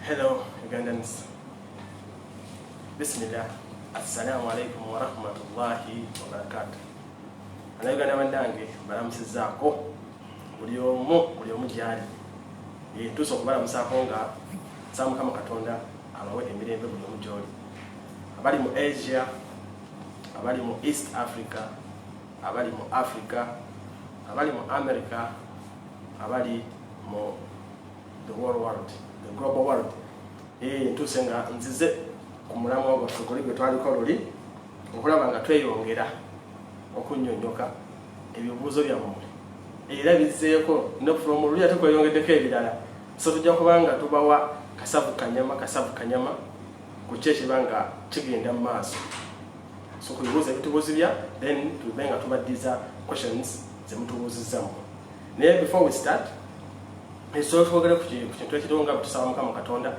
Hello, Ugandans. Bismillah. Assalamu alaikum warahmatullahi wabarakatuh. Bannayuganda bannange, mbalamusizaako buli omu, buli omu gyali. Ntuuse okubalamusaako nga nsaba Mukama Katonda abawe emirembe buli omu gyoli. Abali mu Asia, abali mu East Africa, abali mu Africa, abali mu America, abali mu the whole world, the global world. Ntuuse nga nzize ku mulamwa gwaffe guli gwe twaliko luli, okulaba nga tweyongera okunnyonnyoka ebibuuzo byammwe, era bizzeeko ne from luli ate kweyongeddeko ebirala. So tujja kubanga tubawa kasavu kanyama, kasavu kanyama ku ki ekiba nga kigenda mu maaso. So ku bibuuzo ebitubuuzibya, then tube nga tubaddiza questions zemutubuuzizza mmwe. Naye before we start, esobola twogere ku kintu ekiriwo, nga bwe tusaba Mukama Katonda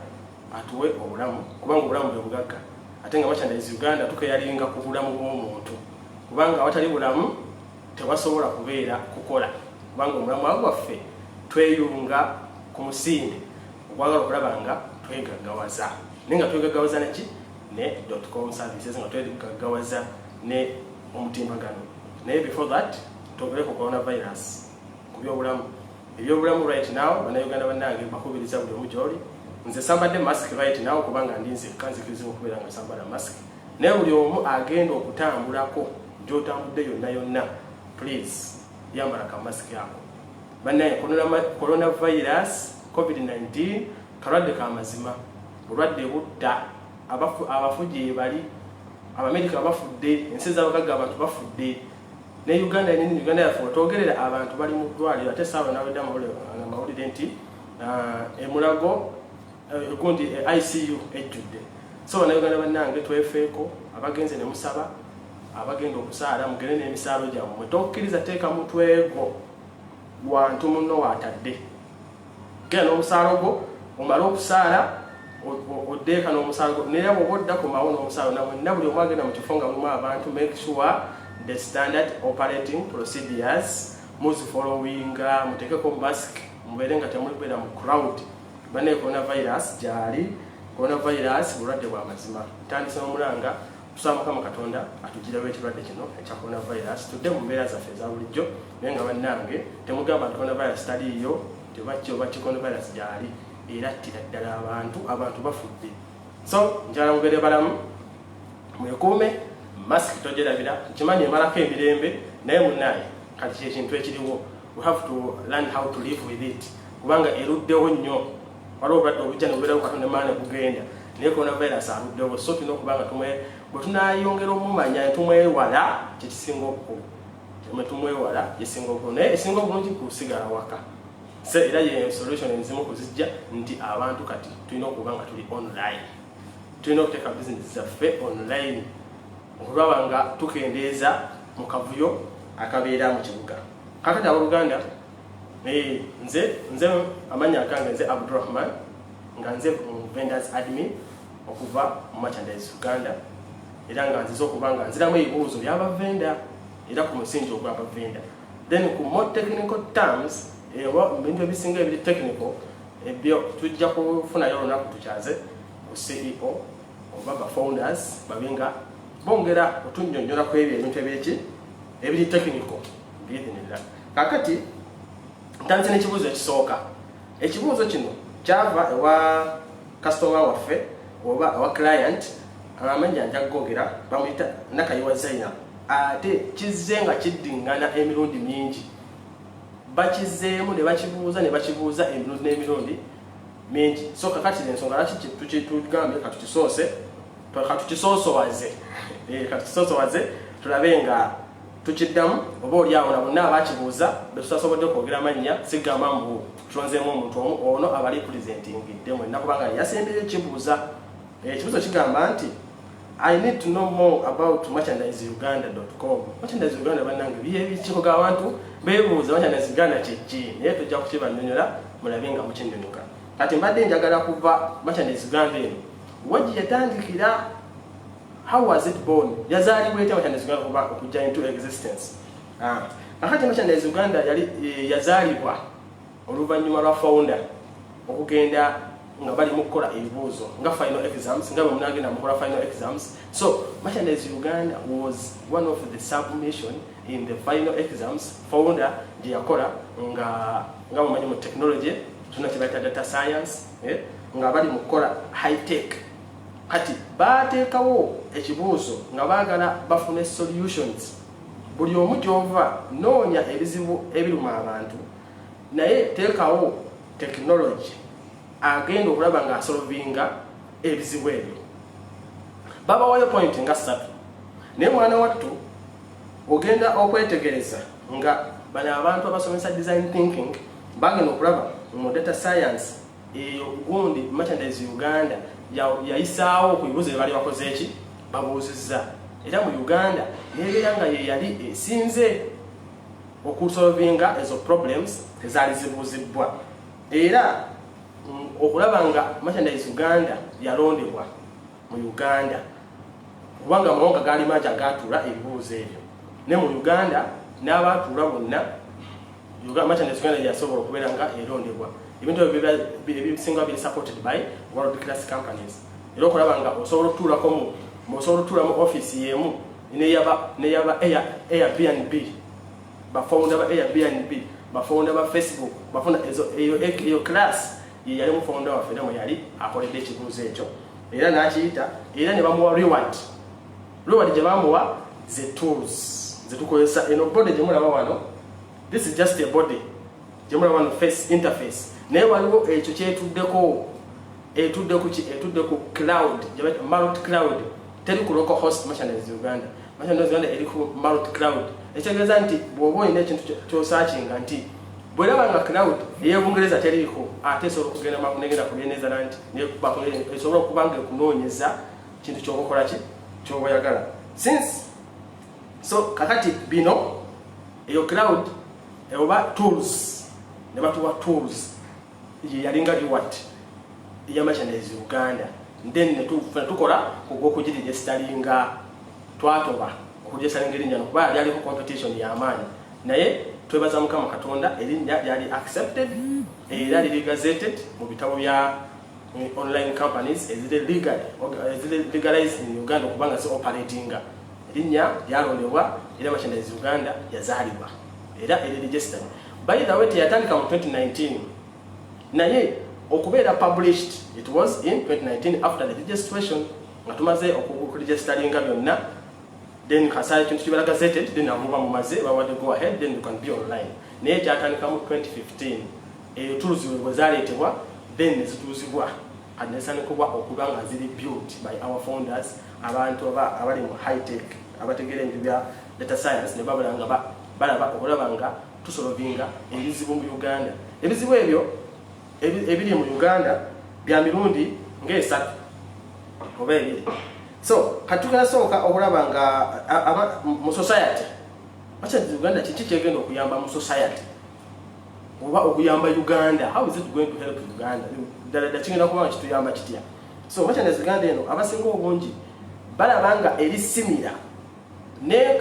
atuwe obulamu, kubanga obulamu bwe bugagga, ate nga Merchandise Uganda tukeyalinga ku bulamu bw'omuntu, kubanga awatali bulamu tewasobola kubeera kukola, kubanga omulamu gwaffe tweyunga ku musinde okwagala okulaba nga twegaggawaza, naye nga twegaggawaza neki? Ne .com services, nga twegaggawaza ne omutimbagano. Naye before that, twogere ku coronavirus, ku byobulamu, ebyobulamu. Right now, Bannayuganda bannange, bakubiriza buli omu gyoli. Nze sambadde mask right now kubanga ndi nzekka, nzikirizibwa okubeera nga sambala mask. Naye buli omu agenda okutambulako, gyotambudde yonna yonna, please yambala ka mask ako. Bannaye, coronavirus, COVID-19 kalwadde ka mazima, bulwadde butta. Abafu gye bali, Abamerika bafudde, ensi ez'abagagga abantu bafudde, ne Uganda yennyini, Uganda yaffe otwogerera, abantu bali mu ddwaliro. Ate saawa nawedde amawulire nti emulago gundi ICU ejjudde. So Bannayuganda bannange, twefeeko. Abagenze ne musaba, abagenda okusaala, mugende n'emisaalo gyammwe. Tokkiriza teeka mutwego wantu munno waatadde. Genda n'omusaalo gwo, omale okusaala, oddeeka n'omusaalo gwo. Naye bw'oba odda, komawo n'omusaalo. Namwenna, buli omu agenda mu kifo nga mulimu abantu, make sure the standard operating procedures muzifollowinga, muteekeko mask, mubeere nga temuli kubeera mu crowd. Bannaye, coronavirus gyali, coronavirus bulwadde bwa mazima. Ntandise n'omulanga, tusaba Mukama Katonda atugirawo ekirwadde kino ekya coronavirus, tudde mu mbeera zaffe eza bulijjo. Naye nga bannange, temugamba nti coronavirus taliiyo, tebaki oba ki. Coronavirus gyali, era ttira ddala abantu, abantu bafudde. So njala mubeere balamu, mwekuume, mask togyerabira. Nkimanyi emalako emirembe, naye munnaye, kati kyekintu ekiriwo. We have to learn how to live with it, kubanga eruddewo nnyo. Waliwo obulwadde obujja ne bubeerawo katono emaana kugenda, naye coronavirus aluddewo. So tulina okuba nga tumwe bwe tunayongera omumanya ne tumwewala, kyekisinga obukulu. Mwe tumwewala kisinga obukulu, naye esinga obulungi kusigala waka. So era ye solution enzimu kuzijja nti abantu kati tulina okuba nga tuli online, tulina okuteeka bizinesi zaffe online okulaba nga tukendeeza mu kavuyo akabeera mu kibuga. Kakati abooluganda, nze amannya agange nze Abdurahman, nga nze vendors admin okuva mu Merchandise Uganda, era nga nziza okuba nga nziramu ebibuuzo byabavenda, era ku musingi ogwabavenda. Then ku more technical terms, oba mu bintu ebisinga ebiri technical, ebyo tujja kufunayo olunaku tukyaze ku CEO oba ba founders, babe nga bongera otunnyonnyola ku ebyo ebintu ebiriki ebiri technical biidhinillah. Kakati ntandise n'ekibuuzo ekisooka. Ekibuuzo kino kyava ewa kasitoma waffe oba ewa client, amannya nja kugogera, bamuyita Nakayiwa Zainab. Ate kizze nga kiddiŋŋana emirundi mingi, bakizeemu ne bakibuuza ne bakibuuza emirundi n'emirundi mingi. So kakati ensonga lwaki tugambye katukisoose, katukisoosowaze, katukisoosowaze, tulabe nga tukiddamu. Oba oli awo na bonna abakibuuza betutasobodde kwogera mannya, sigamba mbu tulonzeemu omuntu omu ono aba representingidde mwenna, kubanga yasembyeyo kibuuza. Ekibuuzo kigamba nti, "I need to know more about merchandiseuganda.com." Merchandise Uganda, bannange, byebikikoga abantu beebuuza Merchandise Uganda kyeki, naye tujja kukibannyonnyola mulabe nga mukinnyonnyoka. Kati mbadde njagala kuva Merchandise Uganda eno wagi yatandikira, how was it born, yazaalibwa etya Merchandise Uganda kuba okujja into existence? Kakati Merchandise Uganda yali yazaalibwa oluvannyuma lwa founder okugenda Nga bali mu kukola ebibuuzo nga final exams, nga bwe munagenda mukola final exams. So Merchandise Uganda was one of the submission in the final exams founder gye yakola nga mumanyi mu technology tuna kyebayita data science, eh? Nga bali mu kukola high tech. Kati bateekawo ekibuuzo nga baagala bafune solutions. Buli omu gy'ova, noonya ebizibu ebiruma abantu, naye teekawo technology agenda okulaba nga asolvinga ebizibu ebyo. Babawayo point nga ssatu, naye mwana wattu ogenda okwetegereza nga bano abantu abasomesa design thinking bagenda okulaba mu data science eyo gundi Merchandise Uganda yayisaawo ku bibuuzo bye bali bakoze eki babuuzizza, era mu Uganda nebeera nga ye yali esinze okusolvinga ezo problems ezaali zibuuzibbwa. Era okulaba nga Merchandise Uganda yalondebwa mu Uganda, kubanga amawanga gaali mangi agatuula ebibuuzo ebyo, ne mu Uganda n'abaatuula bonna, Merchandise Uganda yasobola okubeera nga erondebwa. Ebintu ebyo ebisinga biri supported by world class companies. Era okulaba nga osobola okutuulako mu osobola okutuula mu office y'emu neyaba Airbnb, bafounder ba Airbnb, bafounder ba Facebook, bafounder ezo, eyo class ye yali mu founder waffe, era mwe yali akoledde ekibuuzo ekyo era n'akiyita, era ne bamuwa reward. Reward gye bamuwa ze tools zetukozesa. Eno body gye mulaba wano, this is just a body gye mulaba wano, face interface, naye waliwo ekyo kyetuddeko. Etudde ku ki? Etudde ku cloud gye bayita multi cloud. Teri ku local host. Merchandise Uganda, Merchandise Uganda eri ku multi cloud, ekitegeeza nti bw'oba olina ekintu ky'osearchinga, nti bw'eraba nga cloud ey'Ebungereza teriiko, ate esobola okugenda negenda ku Netherland, esobola okuba nga ekunoonyeza kintu kyoba okola ki kyoba oyagala. Since so kakati bino, eyo cloud oba tools, ne batuwa tools, ye yalinga reward eya Merchandise Uganda. Then ne tukola ogw'okugiregisteringa. Twatoba okuregisteringa erinnya no kuba lyaliko competition y'amaanyi, naye twebaza Mukama Katonda, erinnya lyali accepted era liri gazetted mu bitabo bya online companies eziri eziri legalized in Uganda okubanga zi operatinga. Erinnya lyalondebwa era Merchandise Uganda yazaalibwa era eri registered. By the way, teyatandika mu 2019, naye okubeera published it was in 2019 after the registration, nga tumaze okuregisteringa byonna. Then kasala ekintu kibeera gazetted, then amuba mumaze bawadde go ahead, then you can be online. Naye kyatandika mu 2015. Eyo tools bwe zaleetebwa, then nezituuzibwa kati nezisanikibwa okuba nga ziri built by our founders, abantu abali mu high tech, abategeera ebintu bya data science, ne babala nga balaba okulaba nga tusolvinga ebizibu mu Uganda. Ebizibu ebyo ebiri mu Uganda bya mirundi ng'esatu oba ebiri. So kati tugenda sooka okulaba nga mu society, Merchandise Uganda kiki kyegenda okuyamba mu society oba okuyamba Uganda? How is it going to help Uganda? Ddala ddala kigenda kuba nga kituyamba kitya? So Merchandise Uganda eno, abasinga obungi balaba nga eri similar ne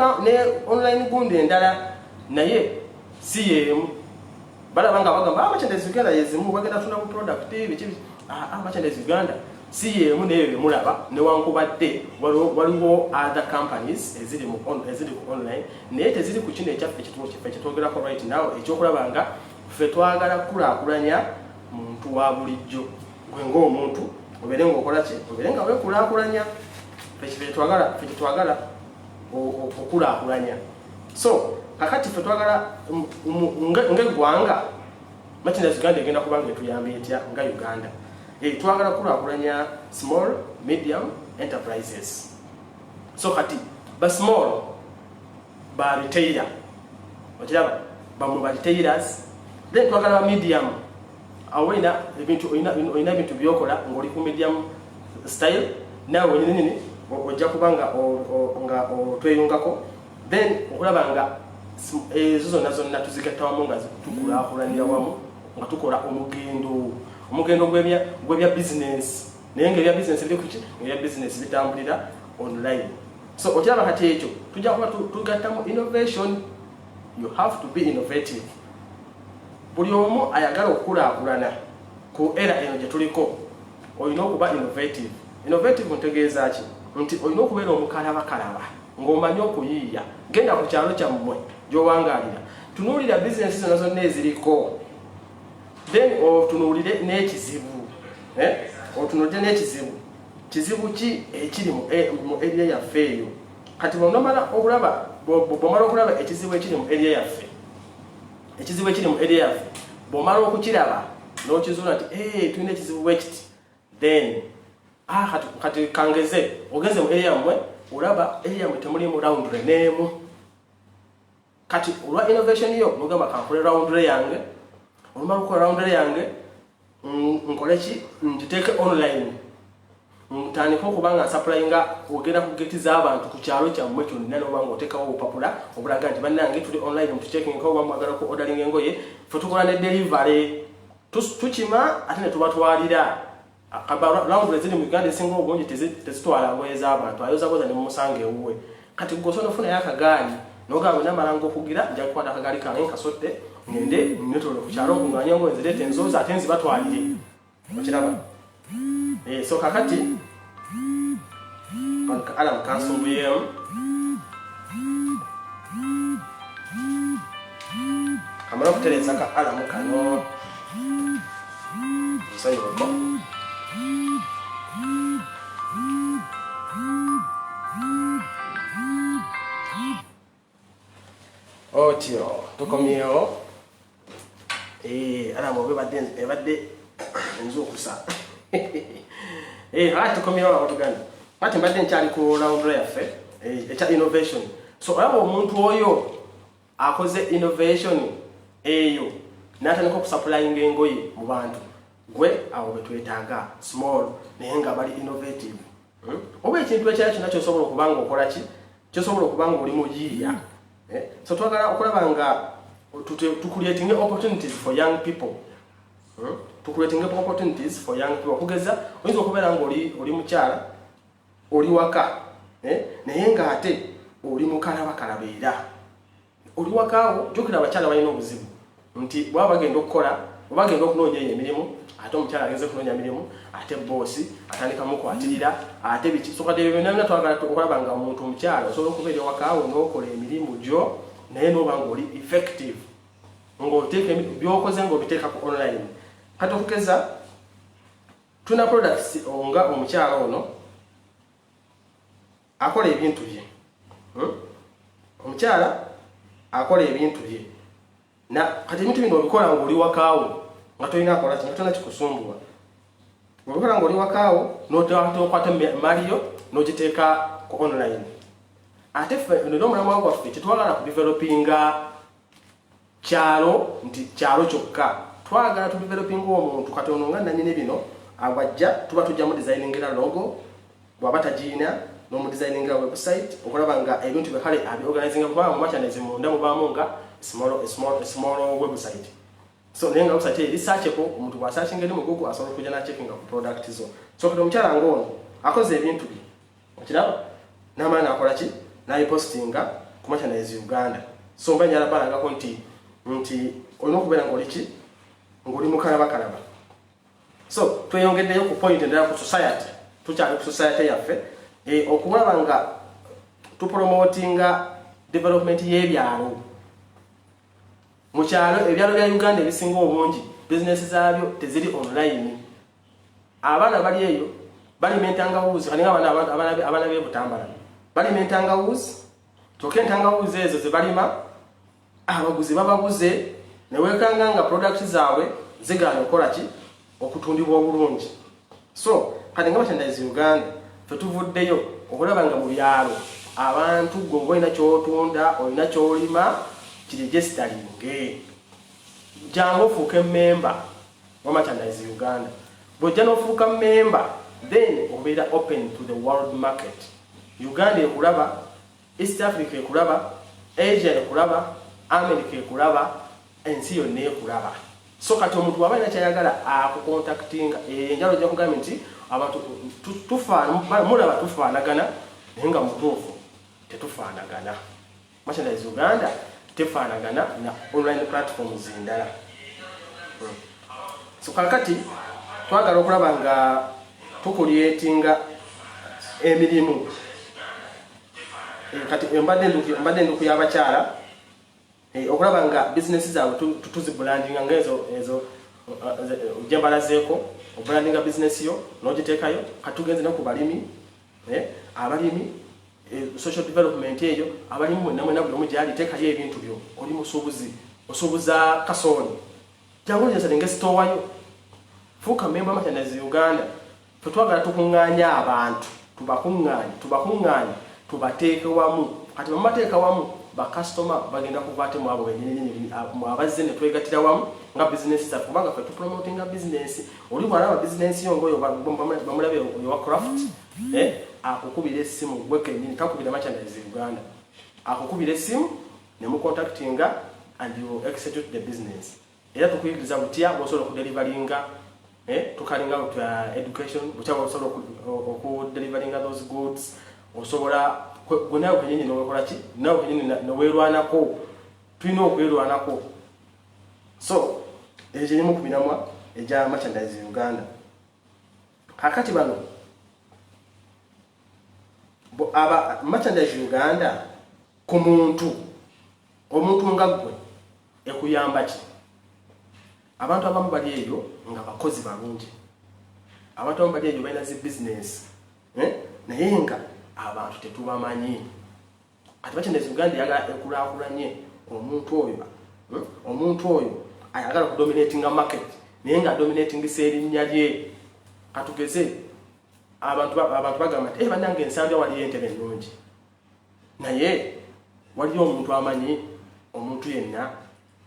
online gundi endala, naye si yeemu. Balaba nga bagamba, "Ah, Merchandise Uganda yezimu, bagenda tunda bu product biki biki." Ah, Merchandise Uganda si yeemu neyo byemulaba, newankubadde waliwo other companies eziri ku online, naye teziri ku kino ekyaffe kyeffe kyetwogerako right now, ekyokulaba nga ffe twagala kukulaakulanya muntu wa bulijjo, gwe ng'omuntu obeere ng'okola ki, obeere nga weekulaakulanya. Ffe kyetwagala okulaakulanya. So kakati ffe twagala ng'eggwanga, Merchandise Uganda egenda kuba nga etuyamba etya nga Uganda? Twagala kulaakulanya small medium enterprises. So kati ba small, ba retailer, okiraba, bamwe ba retailers. Then twagala ba medium. Awo olina ebintu, olina ebintu byokola ng'oli ku medium style, naawe wenyininyini ojja kuba nga nga otweyungako. Then okulaba nga ezo zonna zonna tuzigatta wamu nga tukulaakulanira wamu, nga tukola omugendo gw'ebya business, naye nga ebya business biri kuki? Ebya business bitambulira online. So okiraba kati ekyo tujja kuba tugattamu innovation. You have to be innovative. Buli omu ayagala okukulaakulana ku era eno gye tuliko. Olina okuba innovative. Innovative ntegeeza ki? Nti olina okubeera omukalabakalaba ng'omanyi okuyiiya. Genda ku kyalo kyammwe gy'owangaalira, tunuulira bizinesi zonna zonna eziriko, then otunuulire n'ekizibu, eh? Otunuulire n'ekizibu. Kizibu ki ekiri mu area yaffe eyo? Kati bw'onomala okulaba, bw'omala okulaba ekizibu ekiri mu area yaffe, ekizibu ekiri mu area yaffe, bw'omala okukiraba n'okizuula nti ee tulina ekizibu bwe kiti, then kati kangeze ogenze mu area yammwe, olaba area yammwe temulimu laundry n'emu. Kati olwa innovation yo nogamba kankole laundry yange. Olumala okukola laundry yange, nkole ki? Ngiteeke online, ntandike okuba nga nsupplyinga. Ogenda ku geti z'abantu ku kyalo kyammwe kyonna, noba nga oteekawo obupapula obulaga nti bannange tuli online, mutucheckinga oba mwagala ku ordering engoye, fe tukola ne delivery, tukima ate ne tubatwalira. Laundry ziri mu Uganda esinga obungi tezitwala ngoye z'abantu, ayoza bwoza ne mumusanga ewuwe. Kati gwe osobola ofunayo akagaali nogamba namala ngaokugira nja kukwata akagaali kange nkasodde ngende netole ku kyalo nkunganye engoye nzireete nzooza ate nzibatwalire. Okiraba? So kakati alarm kansumbuyemu. Kamala okutereeza ka alarm kano, nsonyiweko. Otyo tukomyewo. Alarm oba ebadde enzuukusa. Kati tukomyewo abatuganda. Kati mbadde nkyali ku laundry yaffe, ekya innovation. So olaba omuntu oyo akoze innovation eyo n'atandika okusupplyinga engoye mu bantu, gwe awo betwetaaga small naye nga bali innovative. Oba ekintu ekirala kyonna kyosobola okuba nga okola ki, kyosobola okuba nga oli muyiiya. So twagala okulaba nga tucreating opportunities for young people. Tucreating opportunities for young people. Okugeza oyinza okubeera nga oli mukyala oli waka, naye ng'ate oli mukalabakalaba era oli wakaawo. Jjukira abakyala balina obuzibu nti bwaba bagenda okukola oba bagenda okunoonya eyo emirimu, ate omukyala agenze kunoonya mirimu, ate boosi atandika mukwatirira, ate biki. So kati ebyo byonna byonna twagala okulaba nga omuntu omukyala osobola okubeera ewakaawo n'okola emirimu gyo, naye n'oba ng'oli effective ng'oteeka by'okoze ng'obiteeka ku online. Kati okugeza tulina products nga omukyala ono akola ebintu bye. Omukyala akola ebintu bye na kati ebintu bino obikola ng'oli wakaawo nga tolina akola ki, nga tolina kikusumbuwa. Obikola ng'oli wakaawo n'okwata emaali yo n'ogiteeka ku online. Ate ffe nina omulamwa gwaffe, tetwagala kudevelopinga kyalo nti kyalo kyokka, twagala tudevelopinga omuntu. Kati ono nga nanyini bino awajja tuba tujja mu designingira logo bw'aba tagiina, n'omudesigningira website okulaba nga ebintu bye kale abiorganizinga, kubanga mu merchandise munda mubaamu nga small website. So naye nga website eri searchable, omuntu bw'asearchinga eri mu Google asobola okujja n'acheckinga ku product zo. So kati omukyala ng'ono akoze ebintu bye, okiraba, n'amala n'akola ki, n'abipostinga ku Merchandise Uganda. So mba njala balangako nti olina okubeera ng'oli ki, ng'oli mukalabakalaba. So tweyongeddeyo ku point endala ku society, tukyali ku society yaffe, okulaba nga tupromotinga development y'ebyalo. Mu kyalo, ebyalo bya Uganda ebisinga obungi bizinesi zaabyo teziri online. Abaana bali eyo balima entangawuuzi, kati nga abaana b'ebutambala balima entangawuuzi, kyokka entangawuuzi ezo ze balima abaguzi bababuze, newekanga nga product zaabwe zigaana okukola ki, okutundibwa obulungi. So kati nga Merchandise Uganda fe tuvuddeyo okulaba nga mu byalo abantu gwe oba olina kyotunda, olina kyolima, kiregisteringe, jangu ofuuke memba wa Merchandise Uganda. Bw'ojja n'ofuuka memba, then obeera open to the world market. Uganda ekulaba, East Africa ekulaba, Asia ekulaba, America ekulaba, ensi yonna ekulaba. So kati omuntu waba alina kyayagala akucontactinga. Enjalo ojja kugambye nti abantu mulaba tufaanagana, naye nga mutuufu tetufaanagana. Merchandise Uganda tefaanagana na online platforms endala. So kakati twagala okulaba nga Tucreatinga emirimu. Kati mbadde nduku y'abakyala okulaba nga bizinesi zaabwe tuzibrandinga nga ezo ezo gyembalazeeko. Obrandinga bizinesi yo n'ogiteekayo. Kati tugenze ne ku balimi, abalimi, social development eyo. Abalimi mwenna mwenna, buli omu gyali, teekayo ebintu byo. Oli musuubuzi, osuubuza kasooli, jangu oregisteringa store yo, fuuka member Merchandise Uganda. Fe twagala tukuŋŋaanye abantu, tubakuŋŋaanye, tubakuŋŋaanye, tubateeke wamu. Kati bamubateeka wamu, bakasitoma bagenda kuva ate mu abo bennyininyini mu abazze ne twegattira wamu nga bizinesi zaffe, kubanga ffe tupromotinga bizinesi. Oli bw'alaba bizinesi yo, ngaoyo bamulabe, oyo wa craft, akukubira essimu gwe kennyini, takubira Merchandise Uganda, akukubira essimu ne mucontactinga and you execute the business. Era tukuyigiriza butya bwosobola okudeliveringa, tukalinga education, butya bwosobola okudeliveringa those goods. Osobola gwe nawe kenyini nowekola ki, nawe kenyini noweerwanako. Tulina okwerwanako. So ekyo kirimu ku miramwa egya Merchandise Uganda. Kakati bano aba Merchandise Uganda, ku muntu, omuntu nga ggwe, ekuyamba ki? Abantu abamu bali eyo nga bakozi balungi, abantu abamu bali eyo balina zi bizinesi, eh? Naye nga abantu tetubamanyi. Kati Merchandise Uganda eyagala ekulaakulanye omuntu oyo, Omuntu oyo ayagala okudominatinga market, naye nga adominatingisa erinnya lye. Katugeze abantu bagamba nti, "Bannange, Ensambya waliyo entebe ennungi," naye waliyo omuntu amanyi omuntu yenna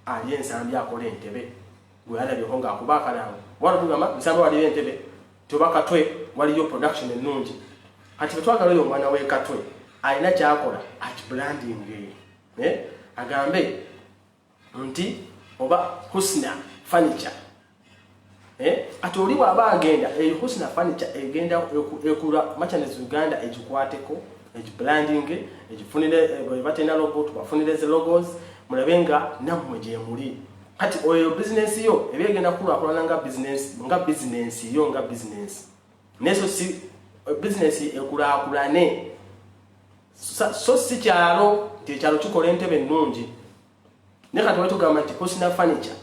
ali Ensambya akola entebe gwe yalabyeko ng'akuba akalango? Wala tugamba Nsambya waliyo entebe, tioba Katwe waliyo production ennungi. Kati bwe oyo omwana w'e Katwe alina kyakola, akibranding, agambe nti oba Husna Furniture. Ati oli bw'aba agenda eyo Husna Furniture egenda ekula, Merchandise Uganda egikwateko, egibranding, egifunire, batenda logo, tubafunire zi logos, mulabe nga nammwe gyemuli. Kati oyo bizinesi yo eba egenda kukulaakulana nga bizinesi, nga bizinesi yo, nga bizinesi, naye so si bizinesi ekulaakulane, so si kyalo nti ekyalo kikola entebe ennungi. Naye kati wetugamba nti Husna Furniture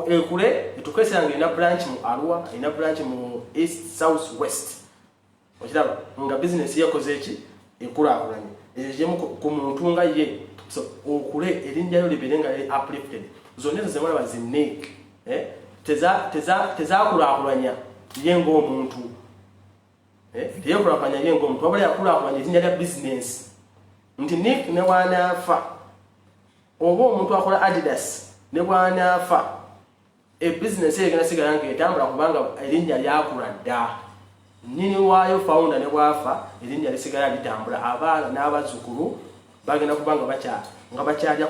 ekule etukesera nga erina branch mu Arua, erina branch mu east, south, west, okiraba nga bizinesi yekoze eki? Ekulaakulanye. Ekyo kimu ku muntu nga ye. So okule, erinnya lyo libeere nga liri uplifted. Zonna ezo zemulaba zi Nike, eh? Tezakulaakulanya ye ng'omuntu, eh? Teyekulaakulanya ye ng'omuntu, wabula yakulaakulanya erinnya lya bizinesi nti Nike ne bwanaafa, oba omuntu akola Adidas ne bwanaafa, ebizinesi eyo egenda sigala nga etambula, kubanga erinnya lyakula dda. Nnyini waayo, founder, ne bwafa, erinnya lisigala litambula. Abaana n'abazzukulu bagenda kuba nga bakyalya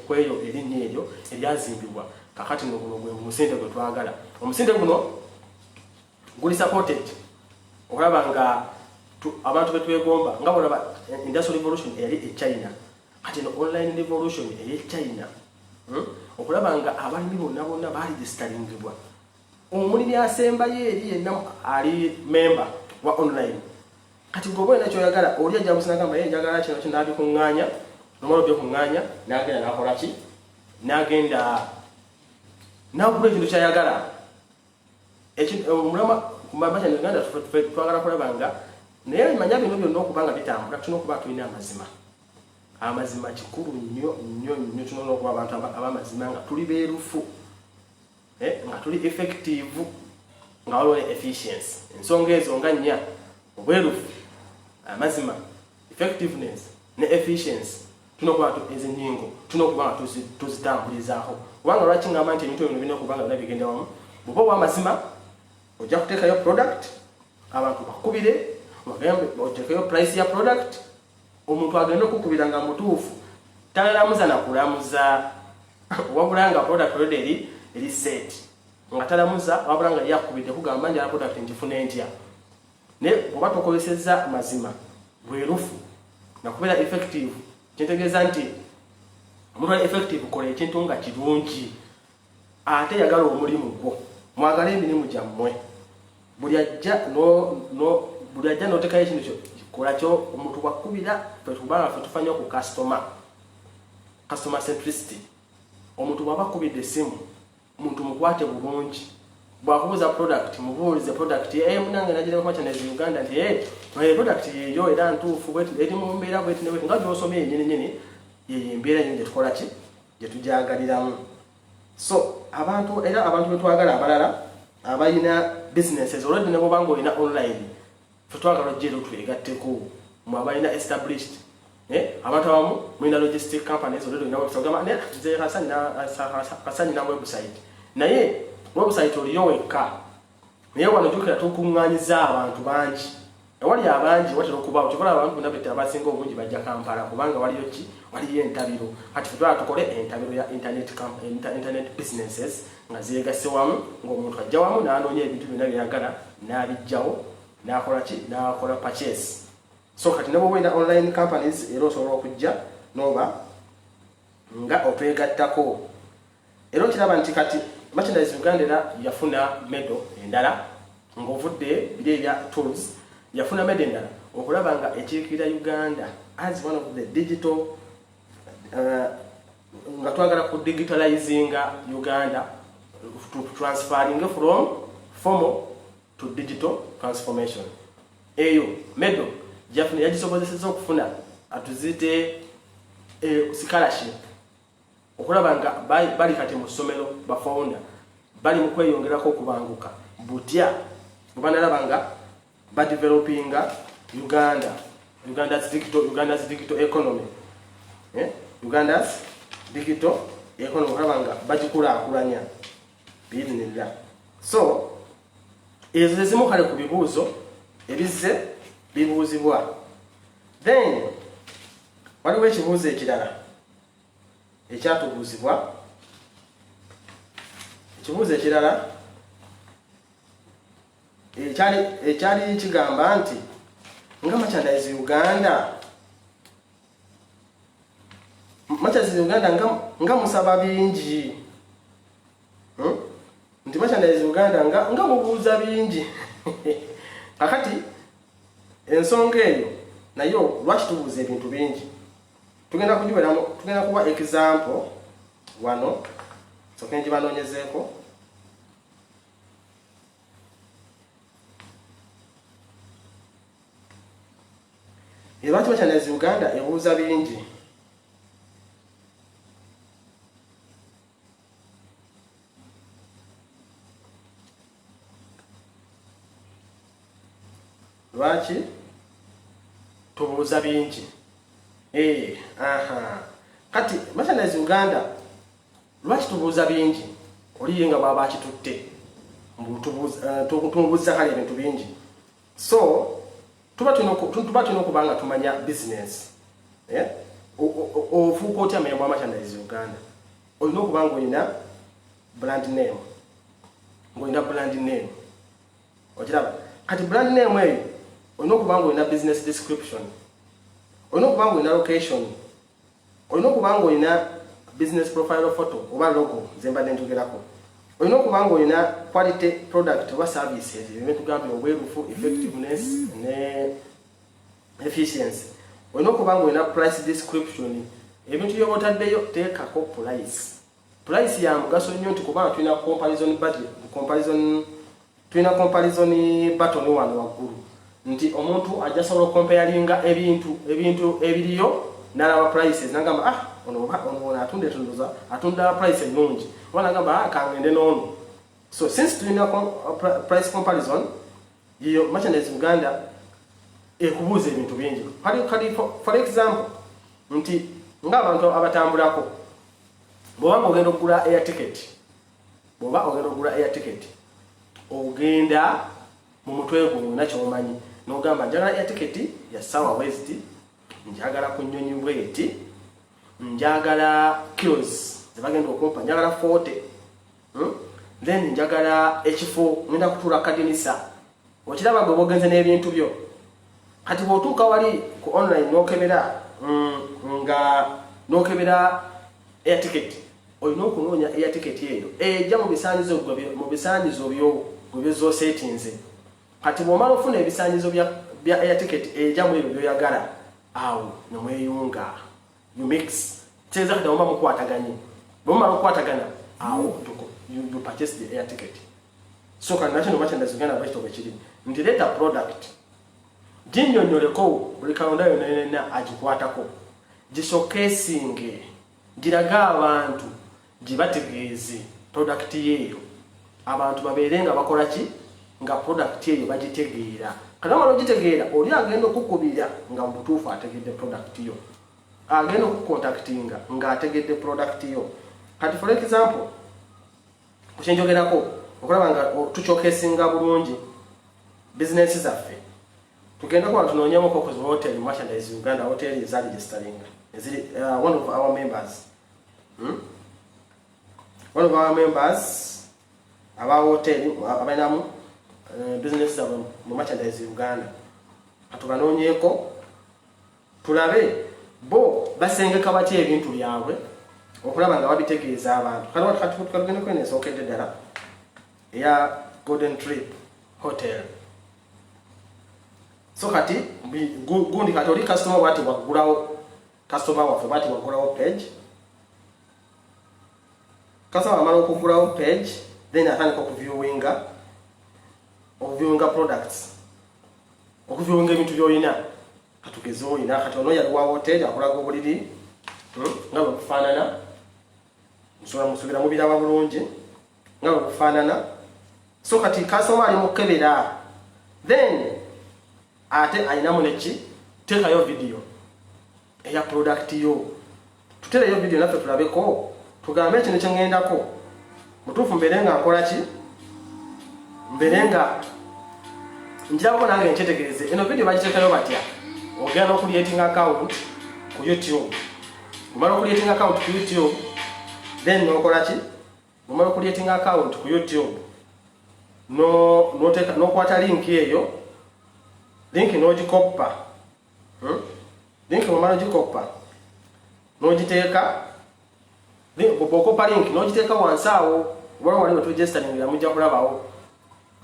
kweyo erinnya eryo eryazimbibwa. Kakati no guno gwe omusinde gwe twagala. Omusinde guno guli supported okulaba nga abantu betwegomba nga bolaba industrial revolution eyali e China, kati no online revolution eye China, Okulaba nga abalimi bonna bonna baregisteringibwa, omulimi asembayo eri yenna ali member wa online. Kati gwe oba olina kyoyagala, oli ajja businagamba, "Ye njagala kino kino," nabikuŋŋaanya, nomala obyekuŋŋaanya n'agenda n'akola ki? N'agenda n'agula ekintu kyayagala. Omulama Uganda twagala kulaba nga, naye manya bino byonna okuba nga bitambula, tulina okuba tulina amazima. Amazima kikulu nnyo nnyo nnyo. Tulina okuba abantu ab'amazima, nga tuli beerufu, nga tuli effective, nga waliwo ne efficiency. Ensonga ezo nga nnya: obwerufu, amazima, effectiveness ne efficiency. Tulina okuba ezo ennyingo tulina okuba nga tuzitambulizaako. Kubanga lwaki ngamba nti ebintu bino birina okuba nga byonna bigenda wamu? Bw'oba ow'amazima, ojja kuteekayo product, abantu bakubire, bagambe otekeyo price ya product. Omuntu agenda okukubira nga mutuufu, talalamuza nakulamuza, wabula nga product already eri set, nga talamuza, wabula nga yakubidde kugamba, "Njala product, ngifune ntya?" Naye oba tokozesezza mazima, bwerufu, nakubeera effective, kyentegeeza nti omuntu ali effective, kola ekintu nga kirungi, ate yagala omulimu gwo. Mwagale emirimu gyammwe. Buli ajja no no buli ajja n'oteekayo ekintu kyo kola kyo omuntu bwakubira ffe kubanga ffe tufa nnyo ku customer customer centricity. Omuntu bw'aba akubidde essimu, omuntu mukwate bulungi. Bw'akubuuza product, mubuulize product ye, munange nagira ku Merchandise Uganda nti product yeeyo era ntuufu bweti, eri mu mbeera bweti ne bweti, nga gy'osomye yennyini nnyini, yeyo embeera yennyini gye tukola ki, gye tujagaliramu. So abantu era abantu betwagala abalala abalina businesses already, ne bw'oba ng'olina online, ffe twagala ojja era otwegatteko mwe abalina established. Abantu abamu mulina logistic companies already, olina website, ogamba ne nze Hassan na website, naye website oliyo wekka. Naye wano jjukira tukuŋŋaanyiza abantu bangi, ewali abangi watera okubaawo kyokola abantu bonna bete abasinga obungi bajja Kampala kubanga waliyo ki, waliyo entabiro. Kati fe twala tukole entabiro ya internet businesses nga zeegasse wamu, ng'omuntu ajja wamu n'anoonya ebintu byonna byeyagala n'abijjawo n'akola ki, n'akola purchase. So kati ne bw'oba olina online companies era osobola okujja n'oba nga otwegattako. Era okiraba nti kati Merchandise Uganda era yafuna medal endala ng'ovudde biri ebya tools, yafuna medal endala okulaba nga ekiikirira Uganda as one of the digital nga twagala ku digitalizinga Uganda, to transferring from formal to digital transformation. Eyo medal gyafuna yagisobozeseza okufuna atuzite scholarship okulaba nga bali kati mu ssomero, bafounder bali mu kweyongerako okubanguka butya bwe banalaba nga badevelopinga Uganda, Uganda's digital economy, eh? Uganda's digital economy okulaba nga bagikulaakulanya biidinillah. So ezo zezimu kale ku bibuuzo ebizze bibuuzibwa. Then waliwo ekibuuzo ekirala ekyatubuuzibwa. Ekibuuzo ekirala ekyali kigamba nti nga Merchandise Uganda, Merchandise Uganda nga musaba bingi, Nti Merchandise Uganda nga mubuuza bingi. Kakati ensonga eyo nayo lwaki tubuuza ebintu bingi, tugenda kugiweramu, tugenda kuwa example wano soke ngibanoonyezeeko. Lwaki Merchandise Uganda ebuuza bingi? Lwaki tubuuza bingi? Aha, kati Merchandise Uganda lwaki tubuuza bingi? Oliye nga bwaba akitutte tumubuuza kale ebintu bingi. So tuba tulina okuba nga tumanya business, eh? Ofuuka otya member wa Merchandise Uganda? Olina okuba nga olina brand name, ng'olina brand name, okiraba? Kati brand name eyo olina okuba nga olina business description, olina okuba nga olina location, olina okuba nga olina business profile photo oba logo nze mbadde njogerako, olina okuba nga olina quality product oba services, ebyo tugambye obwerufu, effectiveness ne efficiency, olina okuba nga olina price description. Ebintu byoba otaddeyo teekako price. Price ya mugaso nnyo nti kubanga tulina comparison budget, comparison, tulina comparison button wano waggulu nti omuntu ajja sobola okucomparinga ebintu ebiriyo n'alaba prices nagamba, "Ah, ono ono atunda etunduza atunda price ennungi," oba nagamba, "Ah, kangende n'ono." So since tulina price comparison, yiyo Merchandise Uganda ekubuuza ebintu bingi. Kali for example nti ng'abantu abatambulako, bw'oba ng'ogenda okugula air ticket, bw'oba ogenda okugula air ticket, ogenda mu mutwe gwo olina kyomanyi n'ogamba, "Njagala air ticket ya ssaawa bweziti, njagala ku nnyonyi bweti, njagala kilos zebagenda okumpa, njagala 40, Then njagala ekifo, ngenda kutuula kadinisa." Okiraba gwe bogenze n'ebintu byo. Kati bw'otuuka wali ku online n'okebera nga n'okebera air ticket, olina okunoonya air ticket eyo ejja mu bisaanyizo byo gwe byosetinze. Kati bw'omala ofuna ebisaanyizo bya air ticket ejamu ebyo byoyagala, awo nemweyunga, you mix, kitegeeza kati muba mukwataganye. Bwe mumala okukwatagana, awo you purchase the air ticket. So kati nakino Merchandise Uganda bwekito bwe kiri nti leeta product, ginnyonnyoleko buli kalonda yonna yonna agikwatako, gishowcasinge, girage abantu, gibategeeze product yeeyo, abantu babeere nga bakola ki, nga product eyo bagitegeera. Kati amala ogitegeera, oli agenda okukubira nga mu butuufu ategedde product yo, agenda okucontactinga ng'ategedde product yo. Kati for example, kukyenjogerako okulaba nga tushowcasinga bulungi bizinesi zaffe, tugenda kuba tunoonyamu ku hotel Merchandise Uganda, hotel ezaregisteringa eziri one of our members, One of our members aba hotel abalinamu business zaabwe mu Merchandise Uganda, katubanonyeeko tulabe bo basengeka batya ebintu byabwe okulaba nga babitegeeza abantu. Katugendeko eno esookedde ddala eya Golden Trip Hotel. So kati gundi, kati oli customer bwati waggulawo, customer waffe bwati waggulawo page. Customer amala okuggulawo page, then atandika okuviewinga products, okuviewinga ebintu byolina. Katugeze olina, kati ono yali wa hotel, akolaga obuliri nga bwe bufaanana. Musobola musubira mubiraba bulungi nga bwe bufaanana. So kati customer ali mukebera, then ate ayinamu neki, teekayo video eya product yo, tutereyo video naffe tulabeko, tugambe kino kyeŋŋendako mutuufu, mbeere nga nkola ki, mbeere nga njirabako nange nkyetegereze. Eno video bagiteekayo batya? Ogenda n'ocreating account ku YouTube. Omala ocreating account ku YouTube, then nokola ki? Omala ocreating account ku YouTube, n'okwata link eyo, link n'ogikoppa, Link omala ogikoppa n'ogiteeka, bw'okoppa link n'ogiteeka wansi awo, waliwo wali weturegisteringira, mujja kulabawo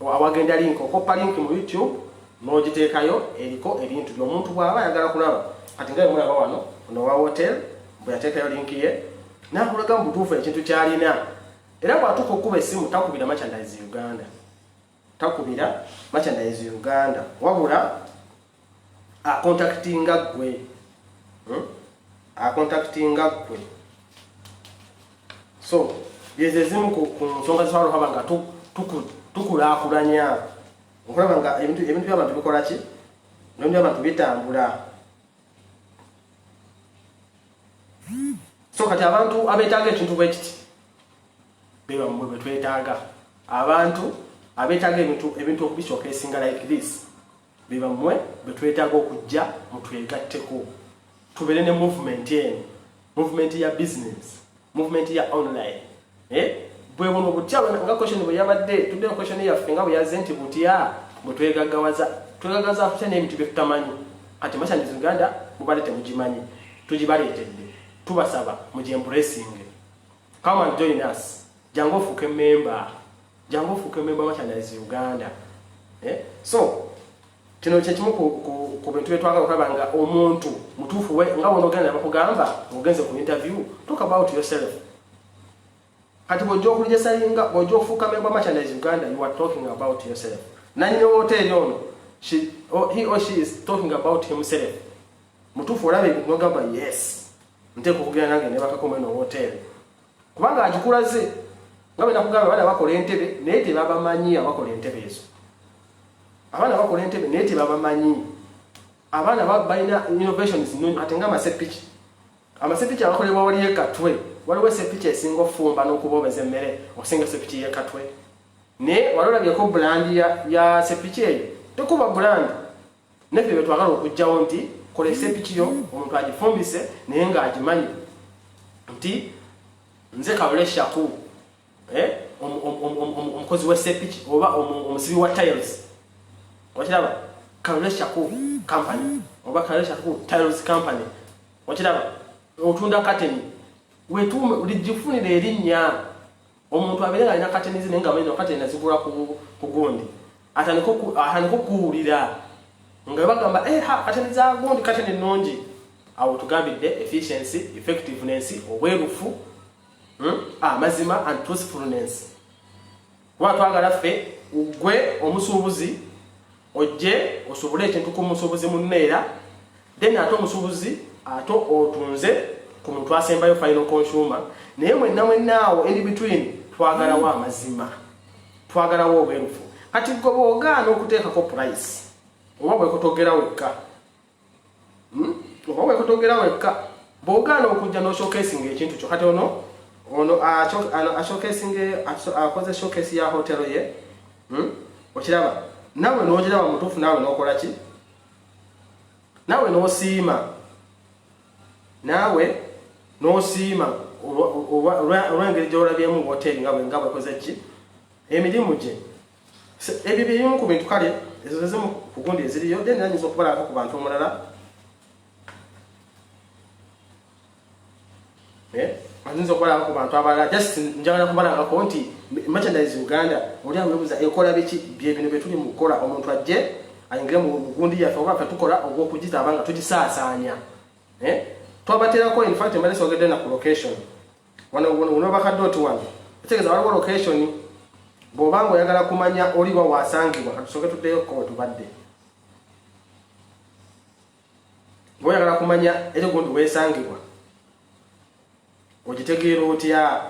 awagenda link. Okoppa link mu YouTube n'ogiteekayo, eriko ebintu by'omuntu bw'aba ayagala kulaba. Kati nga bwemulaba wano, ono wa hotel bwe yateekayo link ye, n'akulaga mu butuufu ekintu ky'alina. Era bw'atuuka okukuba essimu, takubira Merchandise Uganda, takubira Merchandise Uganda, wabula acontactinga ggwe, Acontactinga ggwe. So byezo ezimu ku nsonga zisobola okuba nga tukulaakulanya okulaba nga ebintu by'abantu bikola ki, ebintu by'abantu bitambula. So kati abantu abeetaaga ekintu bwe kiti bebammwe bwe twetaaga. Abantu abeetaaga ebintu okubishowcasinga like this bebammwe bwe twetaaga okujja mutwegatteko, tubeere ne movement eno, movement ya business, movement ya online, eh? Bwe buno butya nga question bwe yabadde, tuddeyo question yaffe nga bwe yazze nti butya bwe twegaggawaza, twegaggawaza tutya n'ebintu bye tutamanyi. Kati Merchandise Uganda mubadde temugimanyi, tugibaleetedde, tubasaba mugyembracing. Come and join us, jangu ofuuke member, jangu ofuuke member Merchandise Uganda, eh? So kino kyekimu ku bintu byetwagala okulaba nga omuntu mutuufu we nga bwonogenda bakugamba ogenze ku interview, talk about yourself. Kati bwojja okuregisteringa, bwojja ofuuka member Merchandise Uganda, you are talking about yourself. Nanyini hoteri ono, he or she is talking about himself. Mutuufu olaba ebintu nogamba, "Yes, nteeka okugenda nange nebakako eno hoteri," kubanga agikulaze. Nga bwe nakugamba, abaana bakola entebe naye tebabamanyi abakola entebe ezo. Abaana bakola entebe naye tebabamanyi. Abaana balina innovations nnungi. Ate nga amasepiki, amasepiki agakolebwa wali ekatwe, waliwo esepiki esinga ofumba n'okuboobeza emmere okusinga esepiki y'ekatwe, naye wali olabyeko brand ya sepiki eyo? Tekuba brand. Neffe bye twagala okugjawo nti kola esepiki yo omuntu agifumbise naye ng'agimanyi nti nze Kalule Shaku, eh? Omukozi w'esepiki oba omusibi wa tiles. Okiraba, Kalule Shaku Company oba Kalule Shaku Tiles Company. Okiraba, otunda kateni, wetuume, ligifunire erinnya, omuntu abeere nga alina kateni ze naye nga amanyi kateni nazigula ku gundi. Atandike okuwulira nga bagamba, "Eh, ha, kateni za gundi kateni nnungi." Awo tugambidde efficiency, effectiveness, obwerufu, Amazima and truthfulness, kuba twagala ffe gwe omusuubuzi ojje osuubule ekintu ku musuubuzi munneera, then ate omusuubuzi ate otunze ku muntu asembayo, final consumer. Naye mwenna mwennaawo in between twagalawo amazima, twagalawo obwerufu. Kati gwe bw'ogaana okuteekako price, oba bwekutogera wekka, Oba bwekutogera wekka bw'ogaana okujja n'oshowcasinga ekintu kyo. Kati ono ashowcasinga, akoze showcase ya hotel ye. Okiraba naawe n'ogiraba mutuufu, naawe n'okola ki? Naawe n'osiima, naawe n'osiima olw'engeri gy'olabyemu hoteri nga bwekoze ki emirimu gye. Ebyo birimu ku bintu. Kale ezo zezimu ku gundi eziriyo. Then nanyinza okubalako ku bantu omulala. Ayinza okubalanga ku bantu abalala. Just njagala kubalangako nti Merchandise Uganda, oli awebuza ekola biki, bye bino bye tuli mu kukola. Omuntu ajje ayingire mu gundi yaffe, oba ffe tukola ogw'okugitaba nga tugisaasaanya. Twabateerako, in fact mbadde sogedde na ku location wano. Wano bakadde oti wano ekitegeeza waliwo location. Bw'obanga oyagala kumanya oliwa wasangibwa, katusooke tuddeyo ko wetubadde. Bw'oyagala kumanya eri gundi weesangibwa, ogitegeera otya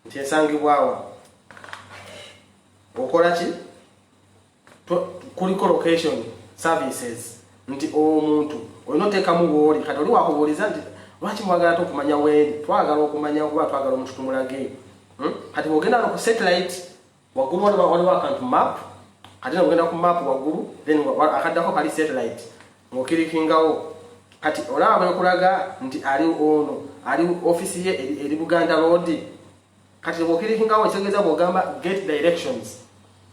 nti esangibwawa? Okola ki? Kuliko location services, nti omuntu olina oteekamu wooli. Kati oli wakubuuliza nti lwaki mwagala te okumanya wendi? Twagala okumanya kuba twagala omuntu tumulage. Kati bwogenda no ku satellite waggulu waliwo akantu map. Kati nogenda ku map waggulu, then akaddako kali satellite, ng'oclickingawo. Kati olaba bwekulaga nti ali ono ali ofisi ye eri Buganda Road. Kati bw'oclickingawo, ekitegeeza bw'ogamba get directions,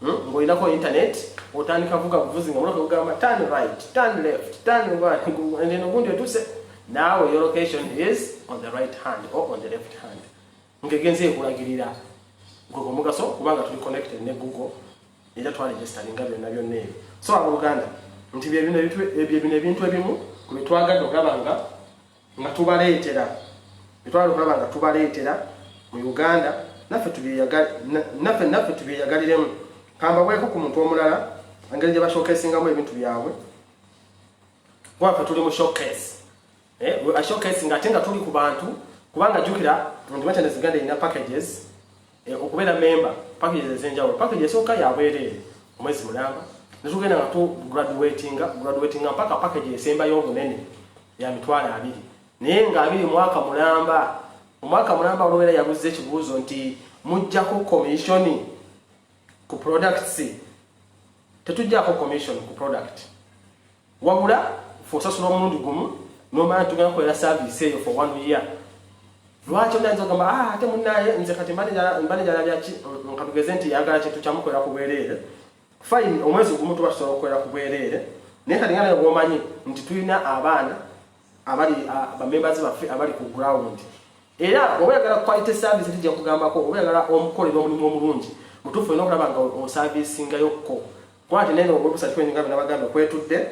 ng'olinako internet, otandika vuga buvuzi nga muloka kugamba turn right, turn left, turn right, and then ogundi otuse naawe your location is on the right hand or on the left hand, ng'egenze ekulagirira. Gwe omugaso kubanga tuli connected ne Google era twaregisteringa byonna byonna ebyo. So abooluganda, nti bye bino ebintu ebimu ku bye twagadde okulaba nga tubaleetera, byetwagala okulaba nga tubaleetera mu Uganda, naffe tubyeyagaliremu. Kambaweeko ku muntu omulala, engeri gye bashowcasingamu ebintu byabwe, kuba ffe tuli mu showcase. Showcase nga ate nga tuli ku bantu, kubanga jjukira nti Merchandise Uganda erina packages. Okubeera member, packages ez'enjawulo. Package esooka yabwereere omwezi mulamba, netugenda nga tu graduatinga mpaka package esembayo obunene ya 200,000, naye nga 20 mwaka mulamba. Omwaka mulamba olwobeera yabuuza ekibuuzo nti mujjako commission ku products? Tetujjako commission ku product, wabula fe osasula omulundi gumu nomanya tugenda kukolera service eyo for one year. Lwaki onayinza ogamba, "Ah, ate munaye nze kati mba njala byaki?" Nkatugeze nti yagala kintu kyamukolera ku bwereere. Fine, omwezi gumu tuba tusobola okukolera ku bwereere, naye kati nga naye bwomanyi nti tulina abaana abali bamembers baffe abali ku ground. Era oba oyagala quality service, tijja kugambako, oba oyagala omukolera omulimu omulungi mutuufu, olina okulaba nga oservicingayokko, kuba nti nene website kwenyinga binabagambe kwetudde,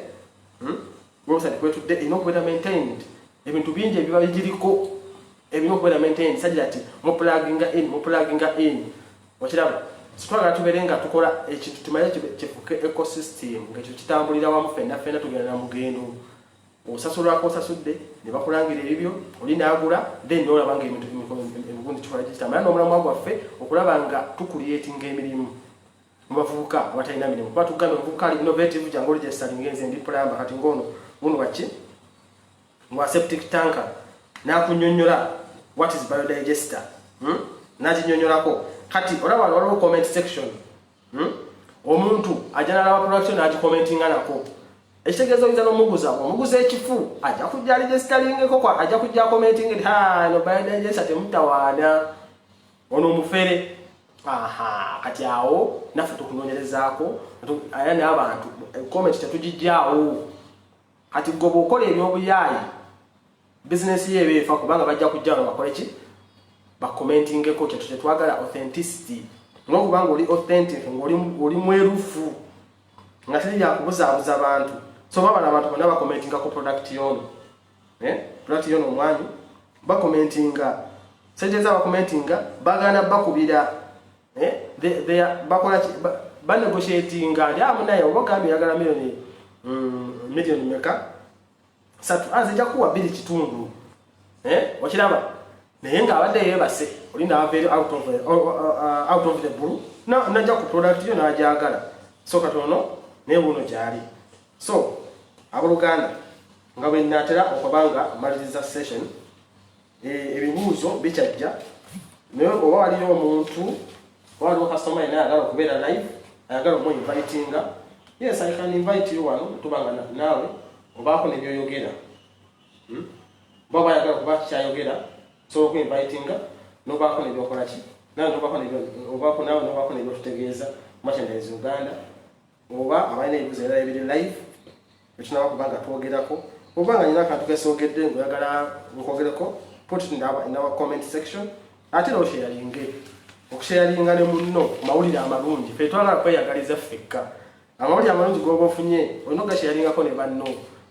Website kwetudde erina okubeera maintained. Ebintu bingi ebiba bigiriko ebirina okubeera maintained, sagira ti mupluginga in, mupluginga in. Okiraba, sitwagala tubeere nga tukola ekintu tumanye kifuke ecosystem, nga ekintu kitambulira wamu, ffenna ffenna tugenda na mugendo. Osasulwako osasudde ne bakulangira ebibyo, oli naagula, then nolaba nga ebintu emigundi kikola gitambula n'omulamwa gwaffe okulaba nga tucreatinga emirimu mu bavubuka abatalina mirimu, kuba tugambye omuvubuka ali innovative, jangu oregisteringa, nze ndi plumber. Kati ngono guno waki ngwa septic tanker, nakunyonyola what is biodigester, Nakinyonyolako. Kati olaba wano waliwo comment section, Omuntu ajja nalaba production nagicommentinga nako, ekitegeeza oyinza n'omuguza, omuguza ekifu, ajja kujja registeringeko, ajja kujja commenting nti ha, no biodigester temutawaana, ono omufere. Aha, kati awo naffe tukunoonyerezaako era n'abantu comment tetugijjaawo. Kati gwe bw'okola ebyobuyaayi, bizinesi ye eba efa, kubanga bajja kujja nga bakole ki? Bacommentingeko. Kyetu kyetwagala, authenticity, olwokubanga oli authentic, ngaoli mwerufu. Nga teri byakubuzaabuza bantu. So babala abantu bonna bakomentinga ku product yono, eh? Product yono omwami bakomentinga, sente bakomentinga, bagana bakubira, eh? They bakola banegotiatinga nti amunaye oba ogambye oyagala milioni, milioni meka? 3. Aze nja kuwa 2.5, eh? Okiraba, naye ng'abadde yeebase oli n'ava eri out of the blue, najja ku product yo n'agyagala. So katono naye buno gyali. So abooluganda, nga bwe naatera okuba nga maliriza session, ebibuuzo bikyajja, naye oba waliyo omuntu, oba waliwo kasitoma yenna ayagala okubeera live, ayagala omuinvitinga, yes, I can invite you wano, tuba nga naawe obaako nebyoyogera. Oba ayagala kuba kyayogera, osobola okuinvitinga nobaako nebyokola ki, nawe obaako naawe nobaako nebyotutegeeza Merchandise Uganda, oba abalina ebibuuzo ebirala ebiri live etunaba kuba nga twogerako, oba nga nina akantu kesoogedde ngaoyagala nkwogereko, put it in our comment section. Ate era osharinge, okusharinga ne munno mawulire amalungi. Fe twagala kweyagaliza ffekka. Amawulire amalungi goba ofunye olina ogasharingako ne banno.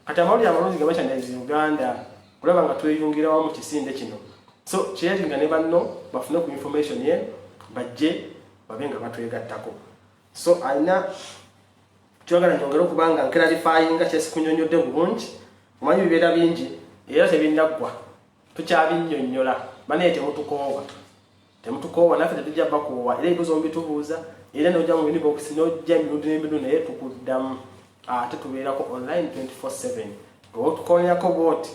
Kati amawulire amalungi ga Merchandise Uganda, olaba nga tweyungirawo mu kisinde kino, so sharinga ne banno bafune ku information ye, bajje babe nga batwegattako. So alina kyogala nyongere okuba nga nclarifyinga kyesikunyonyodde bulungi. Omanyi bibeera bingi era tebinaggwa, tukyabinnyonnyola. Banaye temutukoowa, temutukoowa, naffe tetujja bakoowa. Era ebibuuzo mubitubuuza, era nojja mu inbox, nojja emirundi n'emirundi, naye tukuddamu. Ate tubeerako online 24/7. Otukoonyako bwoti,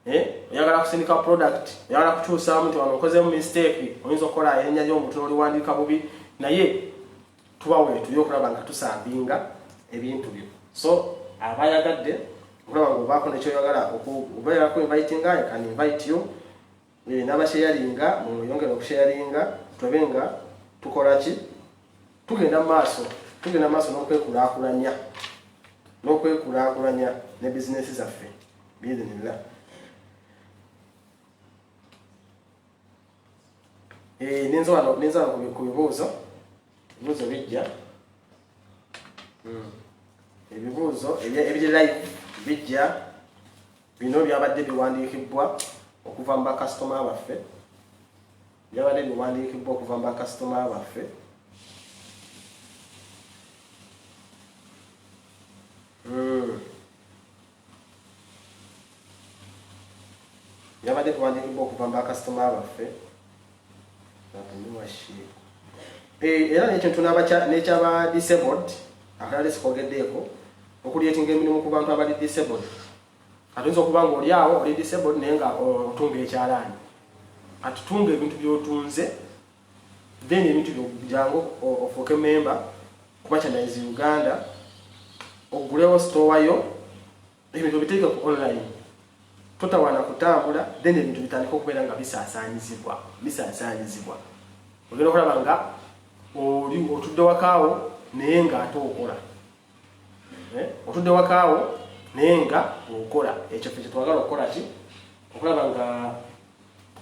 eh, oyagala kusindika product, oyagala kukyusaamu nti wano okozemu mistake, oyinza okukola erinnya ly'omuntu n'oliwandiika bubi, naye tuba weetuli okulaba nga tuservinga ebintu byo. So abayagadde okulaba nga obaako nekyoyagala obeerako invitinga, I can invite you. N'abasharinga mweyongere okusharinga, tulabe nga tukola ki, tugenda mu maaso, tugenda mu maaso n'okwekulaakulanya ne bizinesi zaffe biidhinillah. Ninza wano ku bibuuzo. Ebibuuzo bijja. Ebibuuzo ebiri live bijja. Bino byabadde biwandiikibwa okuva mu bakasitoma baffe, byabadde biwandiikibwa okuva mu bakasitoma baffe. Byabadde biwandiikibwa okuva mu bakasitoma baffe. Era nekintu n'ekyaba disabled akalala sikogeddeeko, okucreatinga emirimu ku bantu abali disabled. Atuyinza okuba nga oli awo oli disabled naye nga otunga ekyalaani. Kati tunga ebintu byotunze, then ebintu jangu ofuuke member ku Merchandise Uganda, ogulewo store yo, ebintu obiteeke ku online, totawaana kutambula, then ebintu bitandika okubeera nga bisaasaanyizibwa. Ogenda okulaba nga oli otudde wakaawo naye nga ate okola. Eh, otudde wakaawo naye nga okola. Ekyo ffe kyetwagala okukola ki, okulaba nga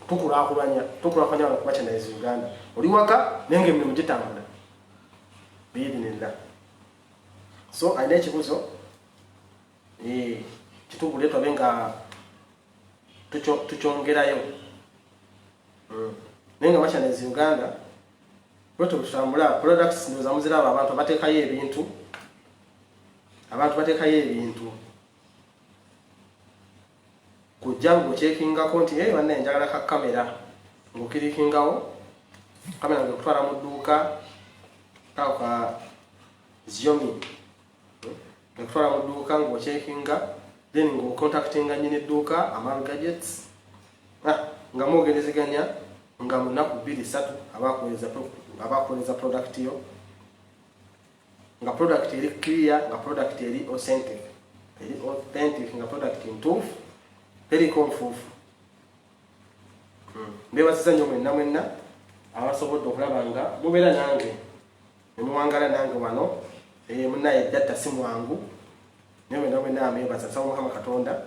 tukulaakulanya wano ku Merchandise Uganda. Oli waka naye nga emirimu gitambula biidhinillah. So alina ekibuzo, kitubule twabe nga tukyongerayo. Naye nga Merchandise Uganda bwetyo bwetutambula. Products ndowooza muziraba, abantu bateekayo ebintu, abantu bateekayo ebintu kujja ng'ochekingako nti, hey, bannaye njagala ka kamera, ng'oclickingawo kamera ng'ekutwala mu dduuka kako ka Xiaomi, ekutwala mu dduuka ng'ocheckinga, then ng'ocontactinga nyini edduuka Amal Gadgets, nga mwogerezeganya, nga mu nnaku 2 3 abakuweereza product yo, nga product eri clear, nga product eri authentic, eri authentic, nga product ntuufu, teriko nfuufu. Mbebaziza nnyo mwenna mwenna abasobodde okulaba nga mubeera nange nemuwangala nange wano. Munaye data si mwangu, naye mwenna mwenna amebaza. Nsaba Mukama Katonda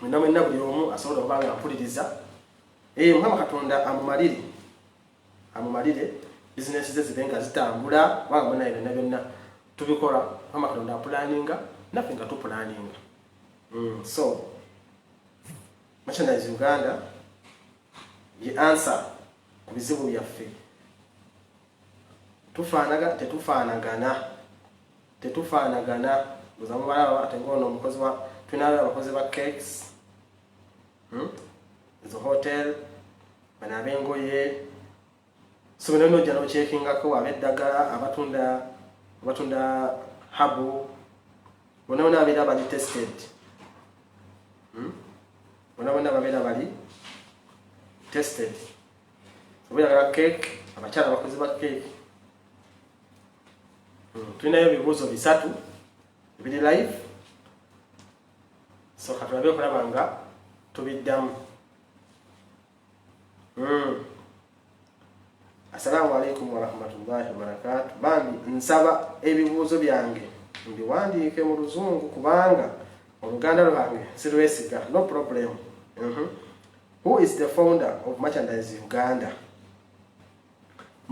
mwenna mwenna buli omu asobola okuba nga mpuliriza, Mukama Katonda amumalire, amumalire bizinesi ze zibe nga zitambula, kubanga munaye byonna byonna. Tubikola mama Katonda apulaninga naffe nga tupulaninga. So Merchandise Uganda ye answer ku bizibu byaffe. Tufaanaga tetufaanagana, tetufaanagana. Buza mubalaba ate ng'ono omukozi wa tulina abakozi ba cakes, Ezo hotel, bano ab'engoye. So bino nojja n'okyekingako ab'eddagala, abatunda habu, bonna bonna babeera bali tested. Bonna bonna babeera bali tested. Oba oyagala cake, abakyala abakozi ba cake. Tulinayo ebibuuzo 3 ebiri live. So katulabe okulaba nga tubiddamu. Assalamu alaikum warahmatullahi wabarakatuh. Bambi nsaba ebibuuzo byange mbiwandiike mu luzungu kubanga oluganda lwange sirwesiga. No problem. Who is the founder of Merchandise Uganda?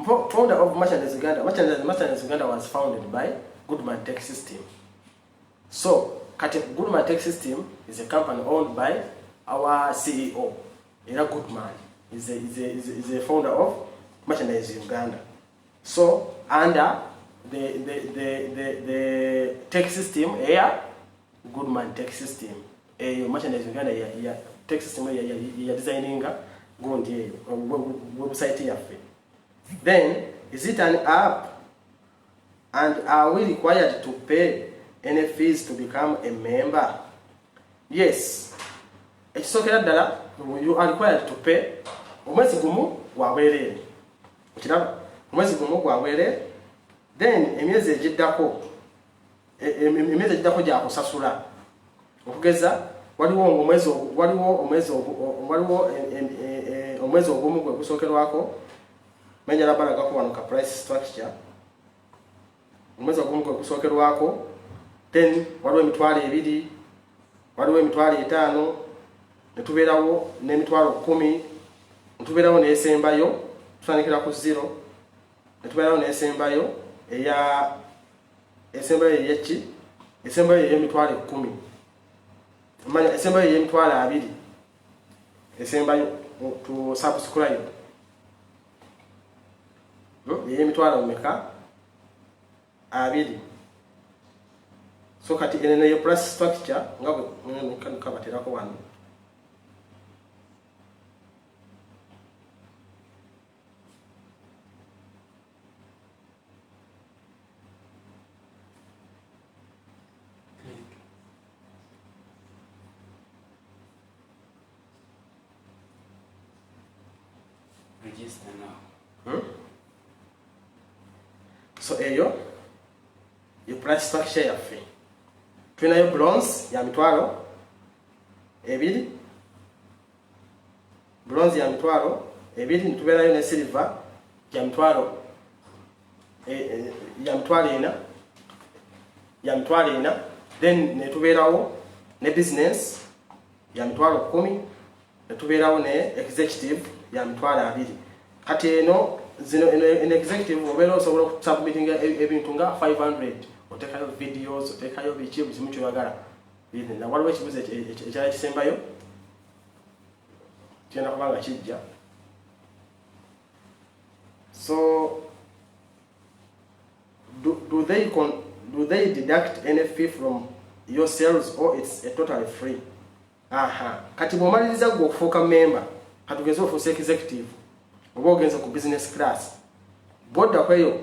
Founder of Merchandise Uganda. Merchandise Uganda was founded by Goodman Tech System. So, kati Goodman Tech System is a company owned by our CEO, Era Goodman, is a founder of Merchandise Uganda. So, under the tech system, Air Goodman Tech System, Merchandise Uganda ya tech system ya designinga gundi eyo website yaffe. Then, is it an app? And are we required to pay any fees to become a member? Yes. Ekisookera ddala, you are required to pay omwezi gumu gwa bwereere. Okiraba? Omwezi gumu gwa bwereere. Then emyezi egiddako, emyezi egiddako gya kusasula. Okugeza waliwo omwezi ogu, waliwo omwezi ogu, o, waliwo omwezi ogumu gwe gusookerwako. Menjala balagako wano ka price structure. Omwezi ogumu gwe gusookerwako, then waliwo emitwalo ebiri, waliwo emitwalo etaano, ne tubeerawo n'emitwalo 10, ne tubeerawo n'esembayo, tutandikira ku 0, ne tubeerawo n'esembayo eya, esembayo ey'eki? Esembayo ey'emitwalo 10. Manya esembayo ey'emitwalo abiri. Esembayo to subscribe. Ey'emitwalo meka? 20. So kati eno ye price structure nga bwe kabaterako wano. Register now. So eyo ye price structure yaffe. Tulinayo bronze ya mitwalo ebiri, bronze ya mitwalo ebiri, nitubeerayo ne silver ya mitwalo, ya mitwalo ena, ya mitwalo ena, then netubeerawo ne business ya mitwalo 10, netubeerawo ne executive ya mitwalo abiri. Kati eno zino eno executive obeera osobola okusubmittinga ebintu nga 500, oteekayo videos, oteekayo biki, buli kimu kyoyagala. Na waliwo ekibuuzo ekirala ekisembayo kigenda kuba nga kijja. So do they deduct any fee from your sales or it's a totally free? Aha, kati bw'omaliriza gwe okufuuka member, katugeze ofuuse executive oba ogenze ku business class, bw'odda kweyo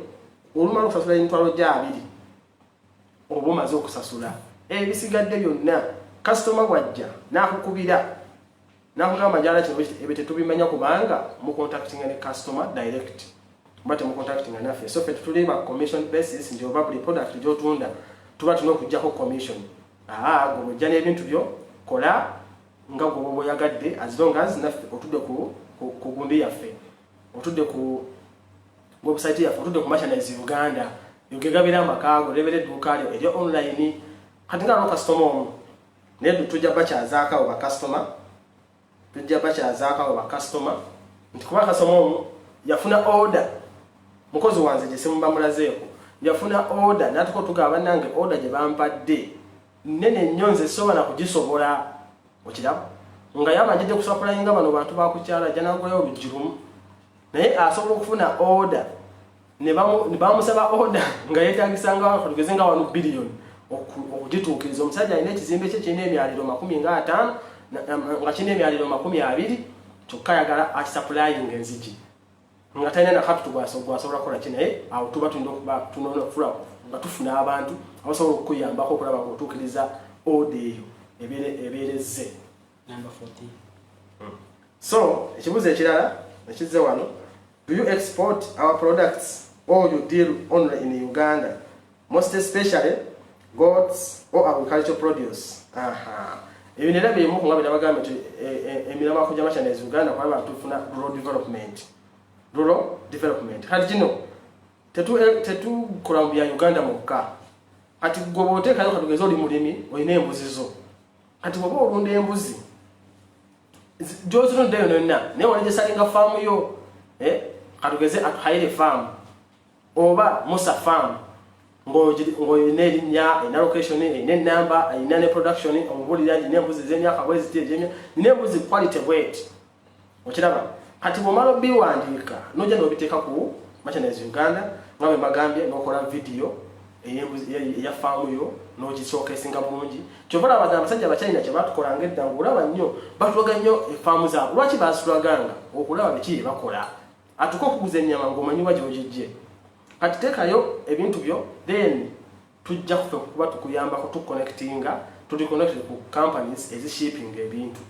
olumala okusasula emitwalo gya abiri oba omaze okusasula ebisigadde byonna, kasitoma bw'ajja n'akukubira n'akugamba njala kino, ebyo tetubimanya kubanga mucontactinga ne customer direct oba temucontactinga naffe. So ffe tetuli ba commission basis nti oba buli product gy'otunda tuba tulina okuggyako commission. Aa, gwe bw'ojja n'ebintu byo kola nga gwe bw'oba oyagadde, as long as naffe otudde ku gundi yaffe, otudde ku website yaffe, otudde ku Merchandise Uganda, yogegabira amaka go, lebera edduuka lyo eryo online. Kati nga waliwo kasitoma omu, naye tujja bakyazaako abo bakasitoma, tujja bakyazaako abo bakasitoma nti kuba kasitoma omu yafuna order, mukozi wange gye simuba mulazeeko, Yafuna order natuka otugamba, "Bannange, order gye bampadde nene nnyo, nze sobola kugisobola." Okiraba nga yaba njidde kusupplyinga bano bantu bakukyala, ajja nagulayo oluggi lumu, naye asobola okufuna order ne bamusaba order nga yeetagisanga, tugeze nga 1 billion okugituukiriza. Omusajja alina ekizimbe kye kirina emyaliro 50, nga kirina emyaliro 20, kyokka ayagala akisupplyinga enzigi, nga talina na capital gwasobola kukola ki. Naye awo tuba tulina okuba tunona nga tufuna abantu abasobola okukuyambako okulaba nga otuukiriza order eyo ebeerezze. Number 14. So ekibuuzo ekirala ekizze wano: "Do you export our products or you deal only in Uganda, most especially goats or agricultural produce?" Aha, ebino era birimu nga byenabagambye nti emiramwa kujja merchandise Uganda kulaba tufuna rural development, rural development. Kati kino tetukola mu bya Uganda mwokka. Kati gwe bw'oteekayo, katugeze oli mulimi, olina embuzi zo, kati bw'oba olunda embuzi gyozirunddeyo yonna, naye walegesalinga faamu yo, katugeze Atuhaire Farm oba Musa Farm, ng'olina erinnya, erina location, erina enamba, erina ne production, omubulira nti nina embuzi ez'emyaka bweziti, nina embuzi quality bweti. Okiraba? Kati bw'omala obiwandiika nojja n'obiteeka ku Merchandise Uganda, nga bwe mbagambye, n'okola vidiyo eya faamu yo n'ogishowcasinga bulungi. Kyova olaba abasajja Abachina kye batukolanga edda, ngaolaba nnyo batulaga nnyo efaamu zaabwe. Lwaki bazitulaganga? Okulaba biki bye bakola, atuka okuguza ennyama ng'omanyi wa gy'ogijje. Kati teekayo ebintu byo, then tujja kufe kuba tukuyambako, tuconnectinga, tuli connected ku companies ezishipping ebintu,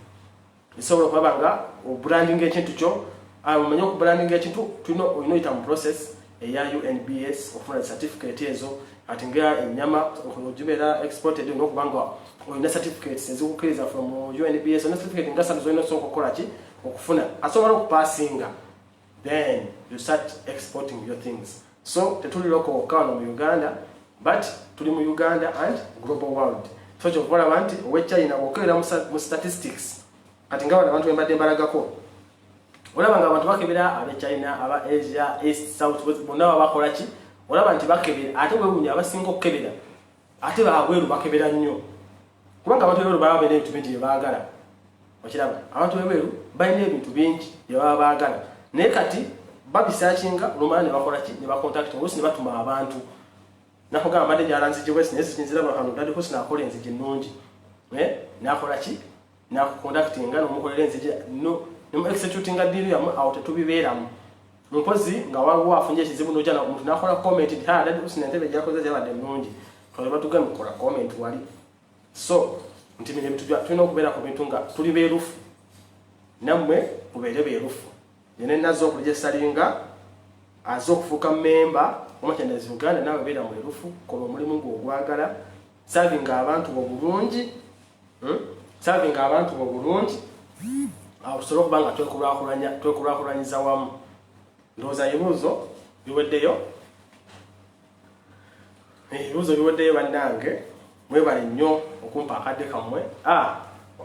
esobola okulaba nga obrandinga ekintu kyo. Omanyi okubrandinga ekintu tulina, olina oyita mu process eya UNBS okufuna certificate ezo. Kati nga ennyama ogibeera exported, olina okuba nga olina certificates ezikukkiriza from UNBS. Olina certificate nga satu zolina osooka okukola ki, okufuna, asobola okupassinga, then you start exporting your things. So tetuli local wokka wano mu Uganda, but tuli mu Uganda and global world. So kyova olaba nti owechina bwokebera mu statistics, kati nga bano abantu bembadde mbalagako, olaba nga abantu bakebera abechina, aba Asia, East, South, bonna baba bakola ki, olaba nti bakebera. Ate wewunya abasinga okukebera ate babweru bakebera nnyo, kubanga abantu bebweru baba balina ebintu bingi bye baagala. Okiraba, abantu bebweru balina ebintu bingi bye baba baagala, naye kati babisearchinga, olumala ne bakola ki, ne bacontact, oluusi ne batuma abantu. Nakugamba mbadde gyala nzigi bwesi, naye nziraba kano Daddy Husna akola enzigi ennungi. Nakola ki, nakucontactinga nomukolera enzigi, no nemu executinga deal yammwe. Awo tetubibeeramu, mpozi nga waliwo afunye ekizibu, nojja omuntu nakola comment nti, "Ha, Daddy Husna entebe gyakoze gyabadde nnungi." Twali batugambye kukola comment wali. So nti bino ebintu tulina okubeera ku bintu nga tuli beerufu, nammwe mubeere beerufu. Yene nazza okuregisteringa, aze okufuuka memba wa Merchandise Uganda, naawe beera mwerufu, kola omulimu ng'ogwagala, servinga abantu bo bulungi, Servinga abantu bo bulungi, awo tusobole okuba nga twekulaakulanyiza wamu. Ndowooza ebibuuzo biweddeyo. Ebibuuzo biweddeyo. Bannange, mwebale nnyo okumpa akadde kammwe. Ah,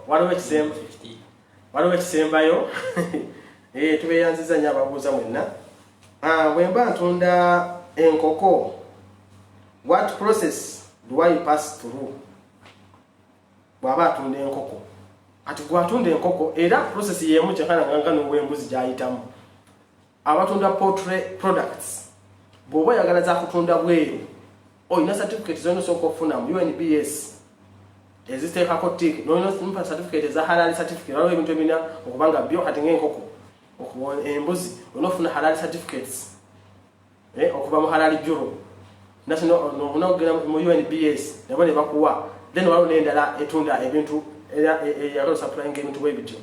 waliwo ekisemba. 15. Waliwo ekisembayo. Tubeeyanziza nnyo ababuuza mwenna. Ah, bwe mba ntunda enkoko, what process do I pass through? Bw'aba atunda enkoko, kati gwatunda enkoko era process yemu kyekananga nga n'owembuzi gyayitamu. Abatunda poultry products, bw'oba oyagala za kutunda bweru, olina certificate zolina osooka okufuna mu UNBS eziteekako tick, nolina certificate eza halal certificate. Waliwo ebintu ebirina okuba nga byo, kati ngaenkoko, embuzi, olina okufuna halal certificates okuva mu Halal Bureau National, olina okugenda mu UNBS nabo ne bakuwa. Then waliwo n'endala etunda ebintu era eyagala supplying ebintu bwe bityo.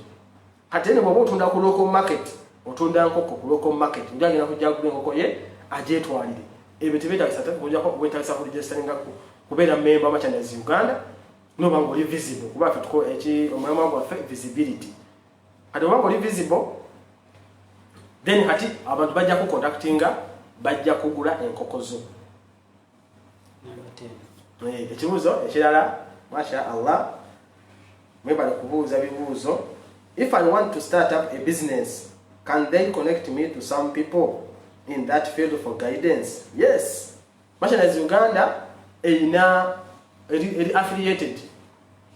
Kati ne bw'oba otunda ku local market, otunda nkoko ku local market, oli agenda kujja agula enkoko ye agyetwalire. Ebyo tebyetagisa kujjako wetagisa kuregisteringa kubeera member wa Merchandise Uganda, noba nga oli visible, kuba ffe tuko eki omulamwa gwaffe visibility. Kati oba nga oli visible, then kati abantu bajja kucontactinga, bajja kugula enkoko zo. Number 10. Ekibuuzo ekirala, masha Allah, mwebale kubuuza bibuuzo. "If I want to start up a business, can they connect me to some people in that field for guidance?" Yes. Merchandise Uganda erina eri affiliated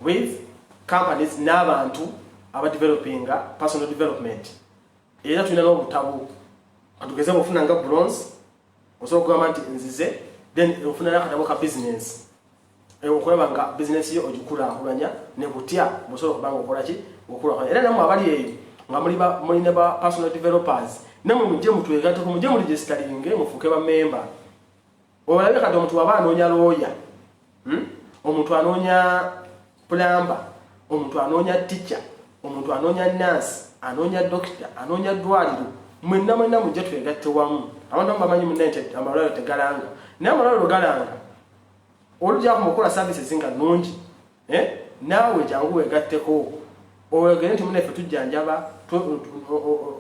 with companies n'abantu abadevelopinga personal development. Era tulina n'obutabo. Katugeze bwofuna nga bronze, osobola okugamba nti nzize, then ofuna n'akatabo ka business, okulaba nga bizinesi yo ogikulaakulanya ne butya bw'osobola okuba nga okola ki, okulaakulanya. Era nammwe abali eyo nga mulina ba personal developers, nammwe mujje mutwegatteko, mujje muregisteringe, mufuuke ba member. Olabe kati omuntu waba anoonya looya, Omuntu anoonya plumber, omuntu anoonya teacher, omuntu anoonya nurse, anoonya doctor, anoonya ddwaliro, mwenna mwenna mujje twegatte wamu. Abantu abamu bamanyi munne nti amalwaliro tegalanga, naye amalwaliro galanga. Olujja mukola services nga nnungi, eh? Naawe jangu wegatteko, oyogere nti munaffe tujjanjaba,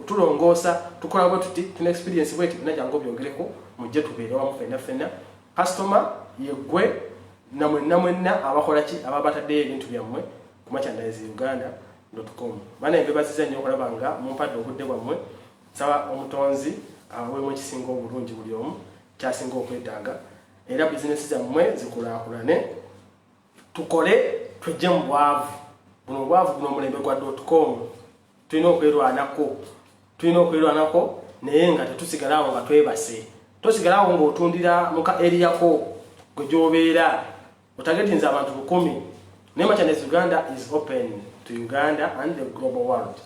tulongoosa, tukola bwe tuti, tuna experience bweti, byonna jangu obyogereko. Mujje tubeere wamu ffenna ffenna. Customer yeggwe, namwenna mwenna abakola ki, ababa bataddeyo ebintu byammwe ku merchandise uganda com. Bana, mbebaziza nnyo okulaba nga mumpadde obudde bwammwe. Nsaba Omutonzi aweemu ekisinga obulungi buli omu kyasinga okwetaaga, era bizinesi zammwe zikulaakulane, tukole twejje mu bwavu buno. Obwavu buno, omulembe gwa .com, tulina okwerwanako, tulina okwerwanako, naye nga tetusigalawo nga twebase. Tosigalawo ng'otundira muka eriyako gwe gyobeera otargetinze abantu 1000. Naye Merchandise Uganda is open to Uganda and the global world.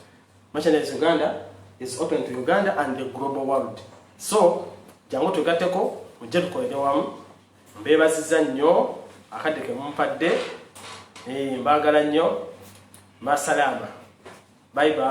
Merchandise Uganda is open to Uganda and the global world. So jangu twegatteko, mujje tukolere wamu. Mbeebaziza nnyo akadde ke mumpadde. Mbaagala nnyo. Masalama, bye bye.